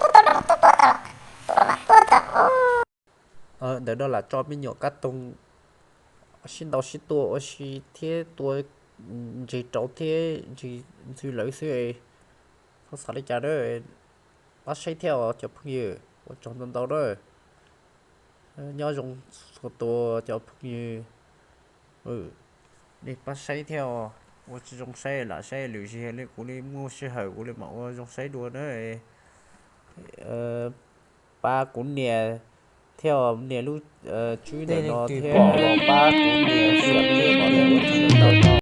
tuaj tuaj tuaj tuaj tuaj tuaj tuaj tuaj tuaj tuaj. Ntawm no lam tso me nyuam kab toog sib ntaus sib tua ua si thiab tua ntseg rau thiab ntseg ntxhw lawv xwb. Txhob xav li cas na, pab saib thiab os cov phooj ywg, ua tsaug ntau ntau na. Nyob zoo txhua tus cov phooj ywg, nej pab saib thiab os, ua tsis zoo saib lam saib lwm zaus li, kuv li muaj sij hawm kuv li mam ua zoo saib dua na. Pab kuv nias thiab os, nias lub tswb ntawm no thiab pab kuv nias thiab os, ua tsaug ntau ntau.